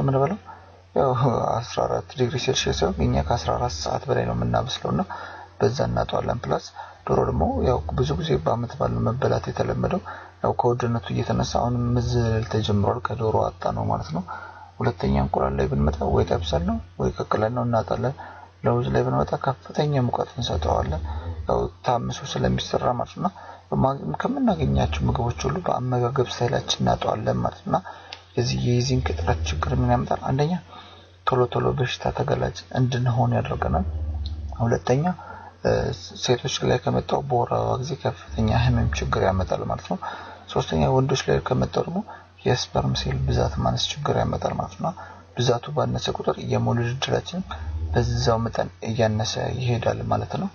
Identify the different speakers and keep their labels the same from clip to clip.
Speaker 1: የምንበላው ያው 14 ዲግሪ ሴልሺየስ ሲሆን እኛ ከ14 ሰዓት በላይ ነው የምናበስለው እና በዛ እናጠዋለን። Plus ዶሮ ደግሞ ያው ብዙ ጊዜ በአመት በዓል መበላት የተለመደው ያው ከውድነቱ እየተነሳ አሁንም መዘለል ተጀምሯል። ከዶሮ አጣ ነው ማለት ነው። ሁለተኛ እንቁላል ላይ ብንመጣ ወይ ጠብሰን ነው ወይ ቀቅለን ነው እናጣለን። ለውዝ ላይ ብንመጣ ከፍተኛ ሙቀት እንሰጠዋለን። ያው ታምሶ ስለሚሰራ ማለት ነው። ከምናገኛቸው ምግቦች ሁሉ በአመጋገብ style ኣችን እናጠዋለን ማለት ነው። የዚህ የዚንክ እጥረት ችግር ምን ያመጣል? አንደኛ ቶሎ ቶሎ በሽታ ተጋላጭ እንድንሆን ያደርገናል። ሁለተኛ ሴቶች ላይ ከመጣው በወር አበባ ጊዜ ከፍተኛ ህመም ችግር ያመጣል ማለት ነው። ሶስተኛ ወንዶች ላይ ከመጣው ደግሞ የ sperm cell ብዛት ማነስ ችግር ያመጣል ማለት ነው። ብዛቱ ባነሰ ቁጥር የመውለድ እድላችንም በዛው መጠን እያነሰ ይሄዳል ማለት ነው።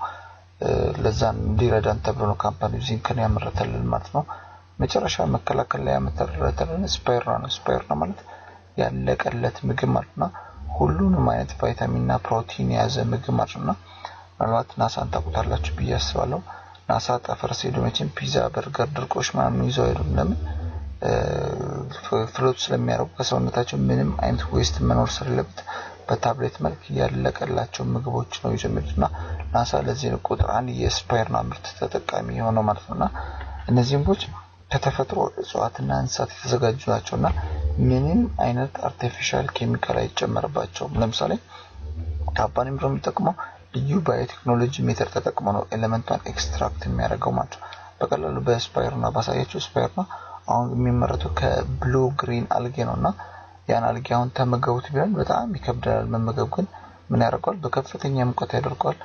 Speaker 1: ለዛ እንዲረዳን ተብሎ ነው company ው ዚንክን ያመረተልን ማለት ነው። መጨረሻ መከላከል ላይ ያመረተልን ስፓይርና ነው። ስፓይርና ማለት ያለቀለት ምግብ ማለት ነው። ሁሉንም አይነት ቫይታሚንና ፕሮቲን የያዘ ምግብ ማለት ነው። ምናልባት ናሳን ታውቁታላችሁ ብዬ አስባለሁ። ናሳ ጠፈር ሲሄዱ መቼም ፒዛ፣ በርገር፣ ድርቆሽ ምናምን ይዘው አይሄዱም። ለምን? Float ስለሚያደርጉ ከሰውነታቸው ምንም አይነት waste መኖር ስለሌለበት በታብሌት መልክ ያለቀላቸው ምግቦች ነው ይዘው የሚሄዱት እና ናሳ ለዚህ ነው ቁጥር አንድ የስፓይርና ምርት ተጠቃሚ የሆነው ማለት ነው። እና እነዚህ ምግቦች ከተፈጥሮ እጽዋትና እንስሳት የተዘጋጁ ናቸው እና ምንም አይነት artificial ኬሚካል አይጨመርባቸውም። ለምሳሌ company ምንድነው የሚጠቅመው? ልዩ biotechnology method ተጠቅሞ ነው element ኧን extract የሚያደርገው ማለት ነው። በቀላሉ በስፓይርና ባሳያቸው ስፓይርና አሁን የሚመረተው ከ blue green algae ነው እና ያን አልጌ አሁን ተመገቡት ቢሆን በጣም ይከብዳል መመገብ። ግን ምን ያደርገዋል? በከፍተኛ ሙቀት ያደርገዋል፣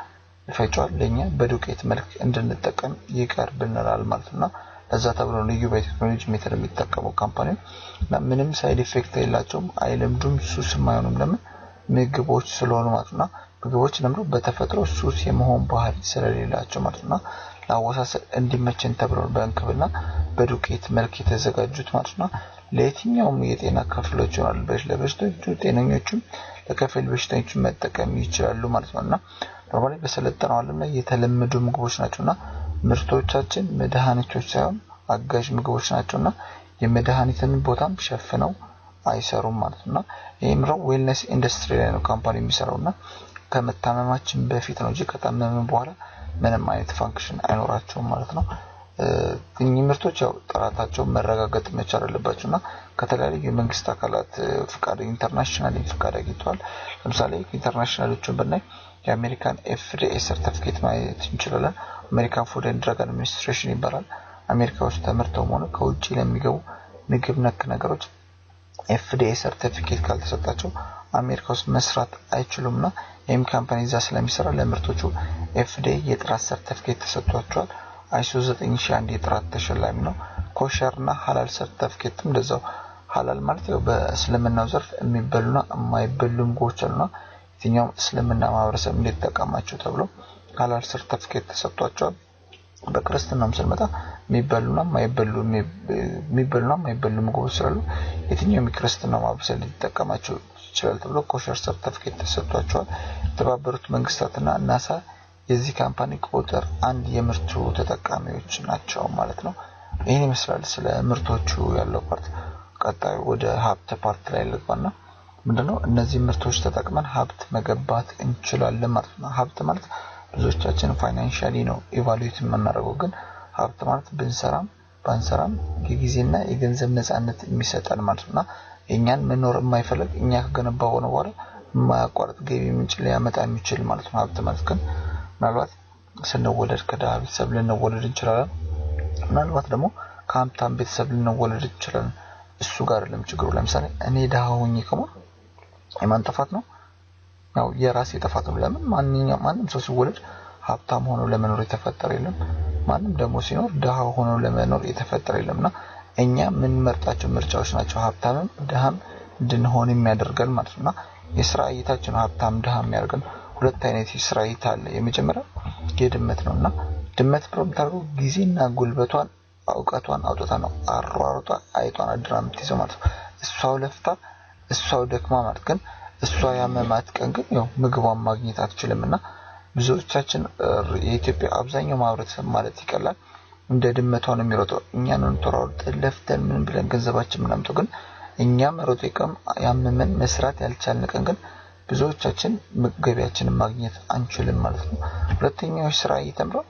Speaker 1: ይፈጨዋል። ለእኛ በዱቄት መልክ እንድንጠቀም ይቀርብልናል ማለት ነው። ለዛ ተብሎ ልዩ biotechnology method የሚጠቀመው company እና ምንም side effect የላቸውም፣ አይለምዱም፣ ሱስም አይሆኑም። ለምን? ምግቦች ስለሆኑ ማለት ነው። ምግቦች ለምዶ በተፈጥሮ ሱስ የመሆን ባህሪ ስለሌላቸው ማለት ነው። ለአወሳሰድ እንዲመቸን ተብሎ በእንክብልና በዱቄት መልክ የተዘጋጁት ማለት ነው። ለየትኛውም የጤና ክፍሎች ይሆናል። ለበሽተኞቹ ጤነኞቹም ለከፊል በሽተኞቹ መጠቀም ይችላሉ ማለት ነው። እና normally በሰለጠነው ዓለም ላይ የተለመዱ ምግቦች ናቸው እና ምርቶቻችን መድኃኒቶች ሳይሆን አጋዥ ምግቦች ናቸው እና የመድኃኒትን ቦታም ሸፍነው አይሰሩም ማለት ነው። ይህ ምረው wellness industry ላይ ነው company የሚሰራው እና ከመታመማችን በፊት ነው እንጂ ከታመምን በኋላ ምንም አይነት function አይኖራቸውም ማለት ነው። እኚህ ምርቶች ያው ጥራታቸው መረጋገጥ መቻል አለባቸው እና ከተለያዩ የመንግስት አካላት ፍቃድ international ፍቃድ አግኝተዋል። ለምሳሌ international ኦቹን ብናይ የአሜሪካን FDA ሰርቲፊኬት ማየት እንችላለን። American Food and Drug Administration ይባላል። አሜሪካ ውስጥ ተመርተውም ሆነ ከውጭ ለሚገቡ ምግብ ነክ ነገሮች FDA ሰርቲፊኬት ካልተሰጣቸው አሜሪካ ውስጥ መስራት አይችሉም እና ይህም company እዛ ስለሚሰራ ለምርቶቹ FDA የጥራት ሰርቲፊኬት ተሰጥቷቸዋል። ISO 9001 የጥራት ተሸላሚ ነው። Kosher እና ሀላል ሰርቲፊኬትም እንደዛው። ሀላል ማለት ያው በእስልምናው ዘርፍ የሚበሉና የማይበሉ ምግቦች አሉና የትኛውም እስልምና ማህበረሰብ እንዲጠቀማቸው ተብሎ ሀላል ሰርቲፊኬት ተሰጥቷቸዋል። በክርስትናም ስንመጣ የሚበሉና የማይበሉ ምግቦች ስላሉ የትኛውም የክርስትና ማህበረሰብ ሊጠቀማቸው ይችላል ተብሎ kosher ሰርቲፊኬት ተሰጥቷቸዋል። የተባበሩት መንግስታትና ናሳ የዚህ company ቁጥር አንድ የምርቱ ተጠቃሚዎች ናቸው ማለት ነው። ይህን ይመስላል ስለ ምርቶቹ ያለው part። ቀጣዩ ወደ ሀብት part ላይ ልግባና ምንድነው እነዚህ ምርቶች ተጠቅመን ሀብት መገንባት እንችላለን ማለት ነው። ሀብት ማለት ብዙዎቻችን financially ነው evaluate የምናደርገው፣ ግን ሀብት ማለት ብንሰራም ባንሰራም የጊዜና የገንዘብ ነፃነት የሚሰጠን ማለት ነው። እኛን መኖር የማይፈልግ እኛ ከገነባ ሆነ በኋላ የማያቋርጥ ገቢ ምንጭ ሊያመጣ የሚችል ማለት ነው። ሀብት ማለት ግን ምናልባት ስንወለድ ከድሃ ቤተሰብ ልንወለድ እንችላለን። ምናልባት ደግሞ ከሀብታም ቤተሰብ ልንወለድ እንችላለን። እሱ ጋር አይደለም ችግሩ። ለምሳሌ እኔ ድሃ ሆኜ ከሞት የማን ጥፋት ነው? ያው የራሴ ጥፋት ነው። ለምን ማንም ሰው ሲወለድ ሀብታም ሆኖ ለመኖር የተፈጠረ የለም። ማንም ደግሞ ሲኖር ድሃ ሆኖ ለመኖር የተፈጠረ የለምና እኛ የምንመርጣቸው ምርጫዎች ናቸው ሀብታምም ድሃም እንድንሆን የሚያደርገን ማለት ነውና የስራ እይታችን ሀብታም ድሃ የሚያደርገን። ሁለት አይነት የስራ እይታ አለ። የመጀመሪያው የድመት ነውና ድመት በምታደርገው ጊዜና ጉልበቷን እውቀቷን አውጥታ ነው አሯሯጧ አይጧን አድራ የምትይዘው ማለት ነው። እሷው ለፍታ እሷው ደክማ ማለት ግን እሷ ያመማት ቀን ግን ያው ምግቧን ማግኘት አትችልም። እና ብዙዎቻችን የኢትዮጵያ አብዛኛው ማህበረሰብ ማለት ይቀላል እንደ ድመቷ ነው የሚሮጠው። እኛ ነን ተሯሩጠን ለፍተን ምን ብለን ገንዘባችን ምናምጠው፣ ግን እኛም ሮጤ ያመመን መስራት ያልቻልን ቀን ግን ብዙዎቻችን ገቢያችንን ማግኘት አንችልም ማለት ነው። ሁለተኛው ስራ እይተምረው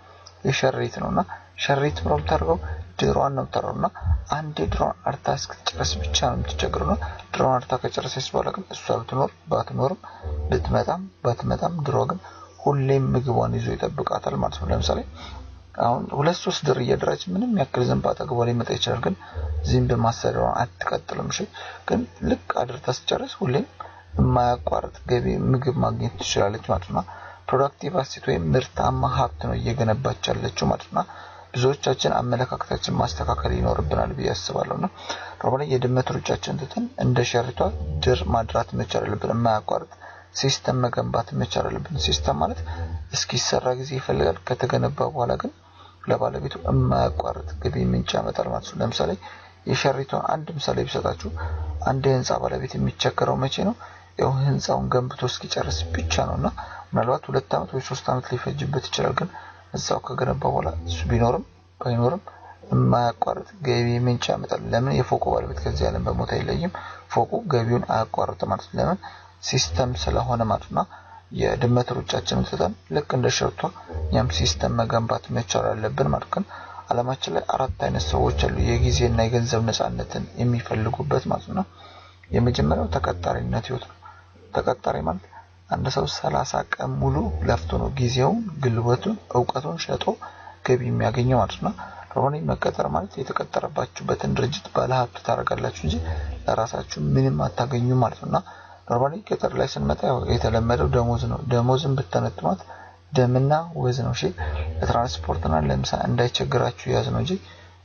Speaker 1: የሸሪት ነው። እና ሸሪት ብሎ የምታደርገው ድሯን ነው የምታደርገው። እና አንዴ ድሯን አርታ እስክትጨርስ ብቻ ነው የምትቸግረው። እና ድሯን አርታ ከጨረሰች በኋላ ግን እሷ ብትኖር ባትኖርም፣ ብትመጣም ባትመጣም ድሯ ግን ሁሌም ምግቧን ይዞ ይጠብቃታል ማለት ነው። ለምሳሌ አሁን ሁለት ሶስት ድር እያደራች ምንም ያክል ዝንብ አጠገቧ ሊመጣ ይችላል፣ ግን ዝንብ ማሳደሯን አትቀጥልም። እሺ፣ ግን ልክ አድርታ ስትጨርስ ሁሌም የማያቋርጥ ገቢ ምግብ ማግኘት ትችላለች ማለት ነው። Productive asset ወይም ምርታማ ሀብት ነው እየገነባች ያለችው ማለት ነው። ብዙዎቻችን አመለካከታችን ማስተካከል ይኖርብናል ብዬ አስባለሁ። እና normally የድመት ሩጫችን ትተን እንደ ሸሪቷ ድር ማድራት መቻል አለብን። የማያቋርጥ system መገንባት መቻል አለብን። System ማለት እስኪሰራ ጊዜ ይፈልጋል። ከተገነባ በኋላ ግን ለባለቤቱ የማያቋርጥ ገቢ ምንጭ ያመጣል ማለት ነው። ለምሳሌ የሸሪቷን አንድ ምሳሌ ቢሰጣችሁ፣ አንድ የህንፃ ባለቤት የሚቸገረው መቼ ነው? ያው ህንፃውን ገንብቶ እስኪጨርስ ብቻ ነው። እና ምናልባት 2 ዓመት ወይ 3 ዓመት ሊፈጅበት ይችላል። ግን ህንፃው ከገነባ በኋላ እሱ ቢኖርም ባይኖርም የማያቋርጥ ገቢ ምንጭ ያመጣል። ለምን? የፎቁ ባለቤት ከዚህ ዓለም በሞት አይለይም። ፎቁ ገቢውን አያቋርጥም ማለት ነው። ለምን? System ስለሆነ ማለት ነው። የድመት ሩጫችንን ትተን ልክ እንደ ሸርቷ እኛም system መገንባት መቻል አለብን ማለት ነው። አለማችን ላይ አራት አይነት ሰዎች አሉ፣ የጊዜና የገንዘብ ነጻነትን የሚፈልጉበት ማለት ነው። የመጀመሪያው ተቀጣሪነት ህይወት ነው። ተቀጣሪ ማለት አንድ ሰው 30 ቀን ሙሉ ለፍቶ ነው ጊዜውን፣ ጉልበቱን፣ እውቀቱን ሸጦ ገቢ የሚያገኘው ማለት ነው። Normally መቀጠር ማለት የተቀጠረባችሁበትን ድርጅት ባለሀብት ታደርጋላችሁ እንጂ ለራሳችሁ ምንም አታገኙ ማለት ነው። እና normally ቅጥር ላይ ስንመጣ ያው የተለመደው ደሞዝ ነው። ደሞዝን ብተነትኗት ደምና ወዝ ነው። እሺ፣ ለትራንስፖርትና ለምሳ እንዳይቸግራችሁ ያዝ ነው እንጂ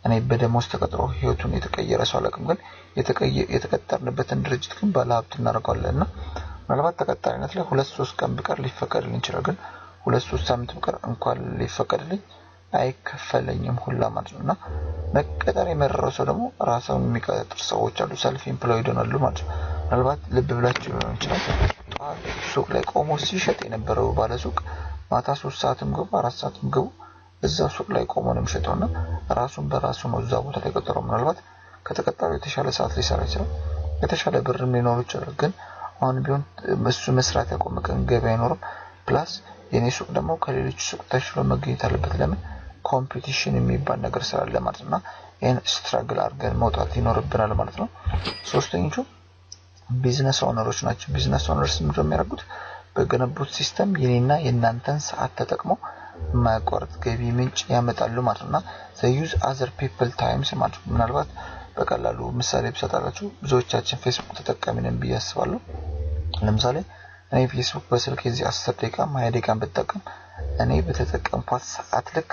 Speaker 1: እኔ በደሞዝ ተቀጥሮ ህይወቱን የተቀየረ ሰው አላውቅም። ግን የተቀጠርንበትን ድርጅት ግን ባለሀብት እናደርገዋለን። እና ምናልባት ተቀጣሪነት ላይ 2-3 ቀን ብቀር ሊፈቀድልኝ ይችላል። ግን 2-3 ሳምንት ብቀር እንኳን ሊፈቀድልኝ አይከፈለኝም ሁላ ማለት ነው። እና መቀጠር የመረረው ሰው ደግሞ ራሱን የሚቀጥር ሰዎች አሉ። Self employed ይሆናሉ ማለት ነው። ምናልባት ልብ ብላችሁ ሊሆን ይችላል። ጠዋት ሱቅ ላይ ቆሞ ሲሸጥ የነበረው ባለሱቅ ማታ 3 ሰዓትም ግቡ፣ 4 ሰዓትም ግቡ፣ እዛ ሱቅ ላይ ቆሞ ነው የሚሸጠው። እና ራሱን በራሱ ነው እዛ ቦታ ላይ ቀጠረው። ምናልባት ከተቀጣሪው የተሻለ ሰዓት ሊሰራ ይችላል። የተሻለ ብርም ሊኖሩ ይችላል። ግን አሁን ቢሆን እሱ መስራት ያቆመ ቀን ገቢ አይኖርም። Plus የኔ ሱቅ ደግሞ ከሌሎች ሱቅ ተሽሎ መገኘት አለበት። ለምን? Competition የሚባል ነገር ስላለ ማለት ነው። እና ይህን struggle አድርገን መውጣት ይኖርብናል ማለት ነው። ሶስተኞቹ business owner ኦች ናቸው። Business owners ምንድነው የሚያደርጉት? በገነቡት system የኔና የእናንተን ሰዓት ተጠቅመው የማያቋርጥ ገቢ ምንጭ ያመጣሉ ማለት ነው። እና use other people times ማለት ነው። ምናልባት በቀላሉ ምሳሌ ብሰጣላችሁ፣ ብዙዎቻችን ፌስቡክ ተጠቃሚ ነን ብዬ አስባለሁ። ለምሳሌ እኔ ፌስቡክ በስልክ የዚህ 10 ደቂቃ 20 ደቂቃን ብጠቀም እኔ በተጠቀምኳት ሰዓት ልክ